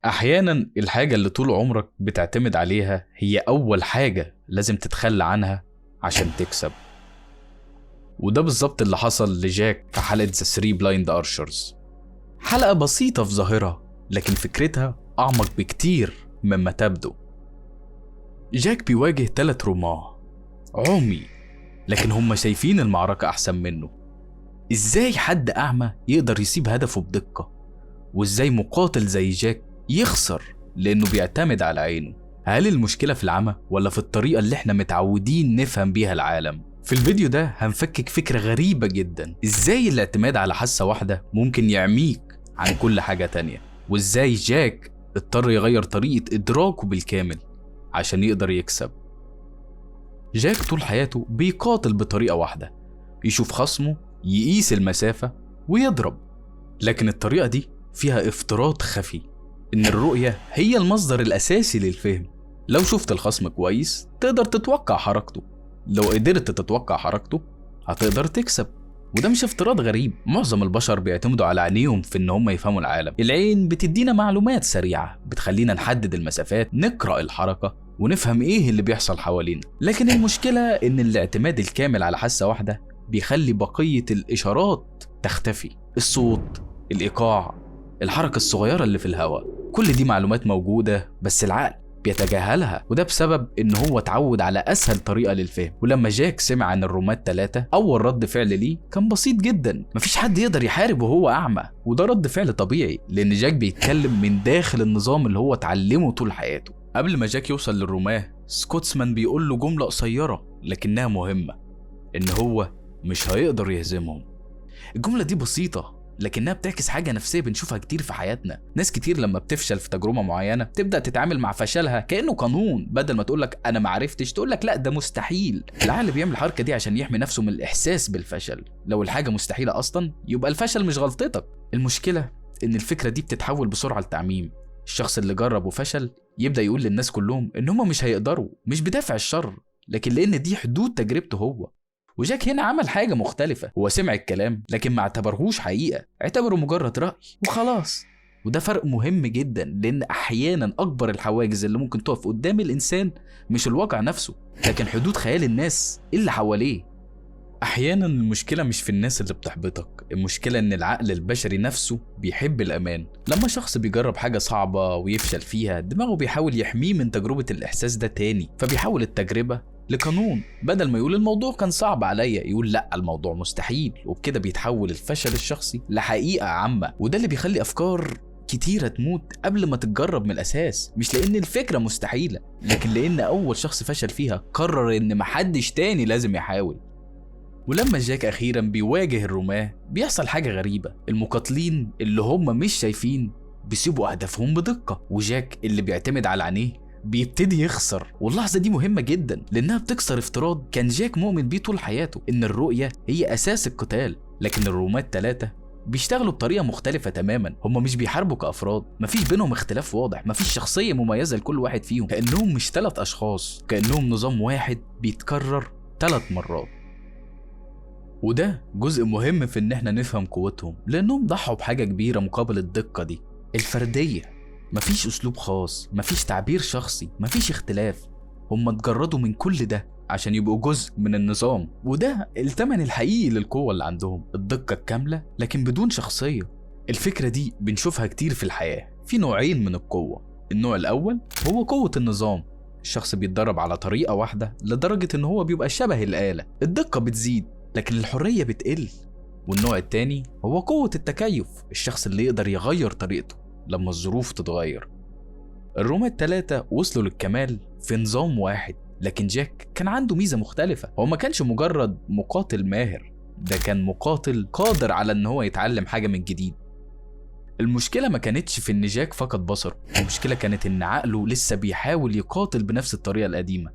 أحيانا الحاجة اللي طول عمرك بتعتمد عليها هي أول حاجة لازم تتخلى عنها عشان تكسب. وده بالظبط اللي حصل لجاك في حلقة The Three Blind Archers. حلقة بسيطة في ظاهرها، لكن فكرتها أعمق بكتير مما تبدو. جاك بيواجه 3 رماة عمي، لكن هم شايفين المعركة أحسن منه. إزاي حد أعمى يقدر يصيب هدفه بدقة؟ وإزاي مقاتل زي جاك يخسر لأنه بيعتمد على عينه؟ هل المشكلة في العمى ولا في الطريقة اللي احنا متعودين نفهم بيها العالم؟ في الفيديو ده هنفكك فكرة غريبة جدا، إزاي الاعتماد على حاسة واحدة ممكن يعميك عن كل حاجة تانية، وإزاي جاك اضطر يغير طريقة إدراكه بالكامل عشان يقدر يكسب. جاك طول حياته بيقاتل بطريقة واحدة، يشوف خصمه، يقيس المسافة ويضرب. لكن الطريقة دي فيها افتراض خفي إن الرؤية هي المصدر الأساسي للفهم. لو شفت الخصم كويس تقدر تتوقع حركته، لو قدرت تتوقع حركته هتقدر تكسب. وده مش افتراض غريب، معظم البشر بيعتمدوا على عينيهم في ان هم يفهموا العالم. العين بتدينا معلومات سريعة بتخلينا نحدد المسافات، نقرأ الحركة، ونفهم ايه اللي بيحصل حوالينا. لكن المشكلة ان الاعتماد الكامل على حاسة واحدة بيخلي بقية الإشارات تختفي. الصوت، الإيقاع، الحركة الصغيرة اللي في الهواء، كل دي معلومات موجودة بس العقل بيتجاهلها، وده بسبب ان هو اتعود على اسهل طريقة للفهم. ولما جاك سمع عن الرماة 3، اول رد فعل ليه كان بسيط جدا، مفيش حد يقدر يحارب وهو اعمى. وده رد فعل طبيعي لان جاك بيتكلم من داخل النظام اللي هو اتعلمه طول حياته. قبل ما جاك يوصل للرماة، سكوتسمان بيقول له جملة قصيرة لكنها مهمة، ان هو مش هيقدر يهزمهم. الجملة دي بسيطة لكنها بتعكس حاجة نفسية بنشوفها كتير في حياتنا. ناس كتير لما بتفشل في تجربة معينة تبدأ تتعامل مع فشلها كأنه قانون، بدل ما تقولك أنا معرفتش تقولك لا ده مستحيل. العقل بيعمل الحركة دي عشان يحمي نفسه من الإحساس بالفشل. لو الحاجة مستحيلة أصلا يبقى الفشل مش غلطتك. المشكلة إن الفكرة دي بتتحول بسرعة لتعميم. الشخص اللي جرب وفشل يبدأ يقول للناس كلهم إن هما مش هيقدروا، مش بدافع الشر، لكن لأن دي حدود تجربته هو. وجاك هنا عمل حاجة مختلفة، هو سمع الكلام لكن ما اعتبرهوش حقيقة، اعتبره مجرد رأي وخلاص. وده فرق مهم جدا، لأن أحيانا أكبر الحواجز اللي ممكن تقف قدام الإنسان مش الواقع نفسه، لكن حدود خيال الناس اللي حواليه. أحيانا المشكلة مش في الناس اللي بتحبطك، المشكلة إن العقل البشري نفسه بيحب الأمان. لما شخص بيجرب حاجة صعبة ويفشل فيها، دماغه بيحاول يحميه من تجربة الإحساس ده تاني، فبيحول التجربة لقانون. بدل ما يقول الموضوع كان صعب عليا، يقول لا الموضوع مستحيل. وبكده بيتحول الفشل الشخصي لحقيقة عامة، وده اللي بيخلي أفكار كتيرة تموت قبل ما تتجرب من الأساس، مش لأن الفكرة مستحيلة، لكن لأن أول شخص فشل فيها قرر إن محدش تاني لازم يحاول. ولما جاك أخيرا بيواجه الرماة بيحصل حاجة غريبة، المقاتلين اللي هم مش شايفين بيسيبوا أهدافهم بدقة، وجاك اللي بيعتمد على عينيه بيبتدي يخسر. واللحظة دي مهمة جدا لأنها بتكسر افتراض كان جاك مؤمن بيه طول حياته، إن الرؤية هي أساس القتال. لكن الرماة 3 بيشتغلوا بطريقة مختلفة تماما، هم مش بيحاربوا كأفراد، مفيش بينهم اختلاف واضح، مفيش شخصية مميزة لكل واحد فيهم، كأنهم مش 3 أشخاص، كأنهم نظام واحد بيتكرر 3 مرات. وده جزء مهم في إن احنا نفهم قوتهم، لأنهم ضحوا بحاجة كبيرة مقابل الدقة دي، الفردية. مفيش أسلوب خاص، مفيش تعبير شخصي، مفيش اختلاف، هم اتجردوا من كل ده عشان يبقوا جزء من النظام. وده التمن الحقيقي للقوة اللي عندهم، الدقة الكاملة لكن بدون شخصية. الفكرة دي بنشوفها كتير في الحياة. في نوعين من القوة، النوع الأول هو قوة النظام، الشخص بيتدرب على طريقة واحدة لدرجة إن هو بيبقى شبه الآلة، الدقة بتزيد لكن الحرية بتقل. والنوع التاني هو قوة التكيف، الشخص اللي يقدر يغير طريقته لما الظروف تتغير. الرماة 3 وصلوا للكمال في نظام واحد، لكن جاك كان عنده ميزة مختلفة، هو ما كانش مجرد مقاتل ماهر، ده كان مقاتل قادر على ان هو يتعلم حاجة من جديد. المشكلة ما كانتش في ان جاك فقد بصره، المشكلة كانت ان عقله لسه بيحاول يقاتل بنفس الطريقة القديمة،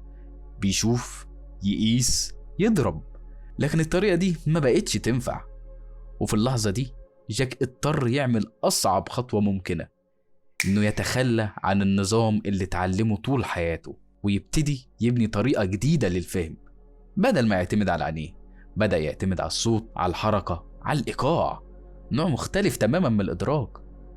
بيشوف، يقيس، يضرب، لكن الطريقة دي ما بقتش تنفع. وفي اللحظة دي جاك اضطر يعمل أصعب خطوة ممكنة، إنه يتخلى عن النظام اللي اتعلمه طول حياته ويبتدي يبني طريقة جديدة للفهم. بدل ما يعتمد على عينيه، بدأ يعتمد على الصوت، على الحركة، على الإيقاع، نوع مختلف تماما من الإدراك.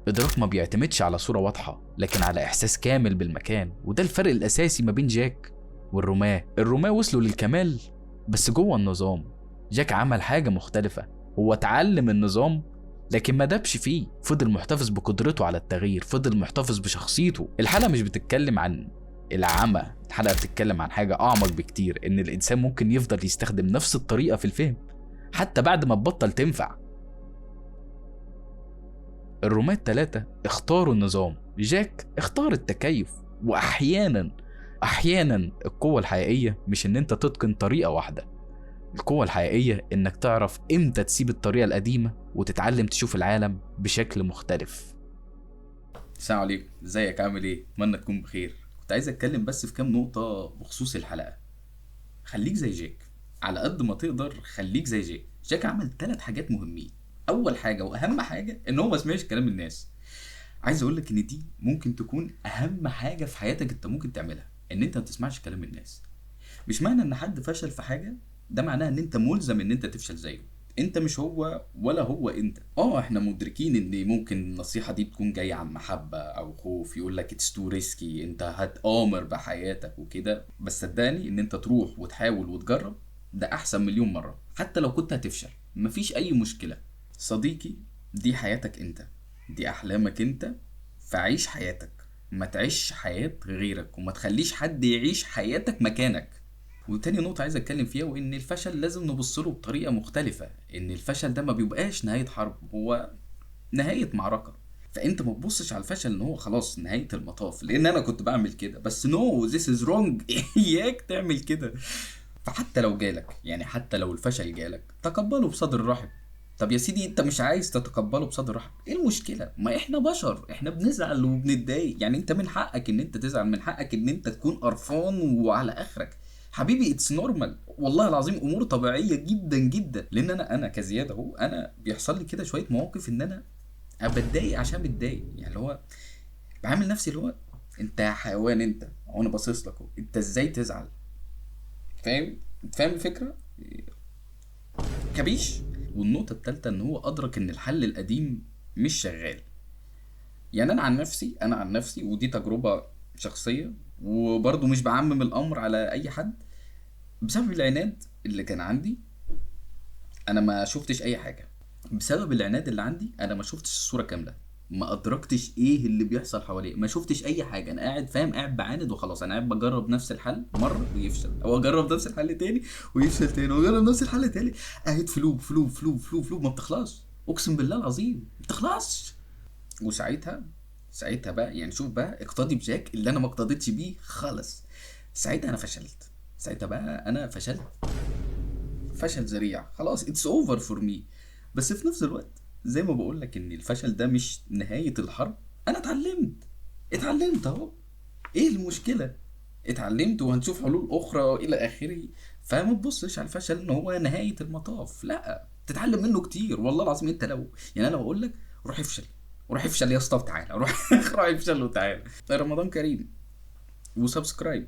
إدراك ما بيعتمدش على صورة واضحة، لكن على إحساس كامل بالمكان. وده الفرق الأساسي ما بين جاك والرماة. الرماة وصلوا للكمال بس جوه النظام. جاك عمل حاجة مختلفة، هو اتعلم النظام لكن ما دبش فيه، فضل محتفظ بقدرته على التغيير، فضل محتفظ بشخصيته. الحلقة مش بتتكلم عن العمى، الحلقة بتتكلم عن حاجة أعمق بكتير، إن الإنسان ممكن يفضل يستخدم نفس الطريقة في الفهم حتى بعد ما تبطل تنفع. الرماة الثلاثة اختاروا النظام، جاك اختار التكيف. وأحيانا القوة الحقيقية مش إن أنت تتقن طريقة واحدة، القوة الحقيقية إنك تعرف إمتى تسيب الطريقة القديمة وتتعلم تشوف العالم بشكل مختلف. السلام عليكم، ازيك عامل ايه؟ اتمنى تكون بخير. كنت عايز اتكلم بس في كام نقطة بخصوص الحلقة. خليك زي جاك على قد ما تقدر، خليك زي جاك. جاك عمل 3 حاجات مهمين. اول حاجة واهم حاجة ان هو ما سمعش كلام الناس. عايز اقولك ان دي ممكن تكون اهم حاجة في حياتك انت ممكن تعملها، ان انت ما تسمعش كلام الناس. مش معنى ان حد فشل في حاجة ده معناه ان انت ملزم ان انت تفشل زيه. انت مش هو ولا هو انت. احنا مدركين ان ممكن النصيحة دي تكون جاية عن محبة او خوف، يقول لك it's too risky، انت هتآمر بحياتك وكده، بس صدقني ان انت تروح وتحاول وتجرب ده احسن مليون مرة، حتى لو كنت هتفشل مفيش اي مشكلة. صديقي، دي حياتك انت، دي احلامك انت، فعيش حياتك، ما تعيش حياة غيرك وما تخليش حد يعيش حياتك مكانك. وتاني نقطة عايز اتكلم فيها، وان الفشل لازم نبص له بطريقة مختلفة، ان الفشل ده ما بيبقاش نهاية حرب، هو نهاية معركة. فانت ما تبصش على الفشل ان هو خلاص نهاية المطاف، لان انا كنت بعمل كده، بس no this is wrong، اياك تعمل كده. فحتى لو جالك، يعني حتى لو الفشل جالك، تقبله بصدر رحب. طب يا سيدي انت مش عايز تتقبله بصدر رحب، ايه المشكلة؟ ما احنا بشر، احنا بنزعل وبنتضايق، يعني انت من حقك ان انت تزعل، من حقك ان انت تكون قرفان وعلى اخرك حبيبي، it's normal والله العظيم، امور طبيعية جدا جدا. لان انا كزياد اهو، انا بيحصل لي كده شوية مواقف ان انا بتضايق عشان بتضايق، يعني اللي هو بعامل نفسي اللي هو انت يا حيوان انت، وانا باصص لك انت ازاي تزعل، فاهم؟ فاهم الفكرة؟ كبيش. والنقطة الثالثة ان هو ادرك ان الحل القديم مش شغال. يعني انا عن نفسي ودي تجربه شخصية وبرضه مش بعمم الامر على اي حد، بسبب العناد اللي كان عندي انا ما شفتش اي حاجة. بسبب العناد اللي عندي انا ما شفتش الصورة كاملة، ما ادركتش ايه اللي بيحصل حواليا، ما شفتش اي حاجة. انا قاعد فاهم، قاعد بعاند وخلاص، انا قاعد بجرب نفس الحل مرة ويفشل، او اجرب نفس الحل تاني ويفشل تاني، واجرب نفس الحل تاني، قاعد في loop في loop في loop في loop في loop، ما بتخلصش، اقسم بالله العظيم ما بتخلصش. وساعتها بقى يعني شوف بقى، اقتدي بجاك اللي انا ما اقتديتش بيه خالص. ساعتها انا فشلت، ساعتها بقى انا فشلت فشل ذريع، خلاص it's over for me. بس في نفس الوقت زي ما بقول لك ان الفشل ده مش نهاية الحرب، انا اتعلمت اهو، ايه المشكلة؟ اتعلمت وهنشوف حلول اخرى الى اخره. فما تبصش على الفشل ان هو نهاية المطاف، لا، تتعلم منه كتير والله العظيم. انت لو يعني انا بقول لك روح افشل، روح افشل يا اسطى وتعالى، روح افشل وتعالى. رمضان كريم، و subscribe.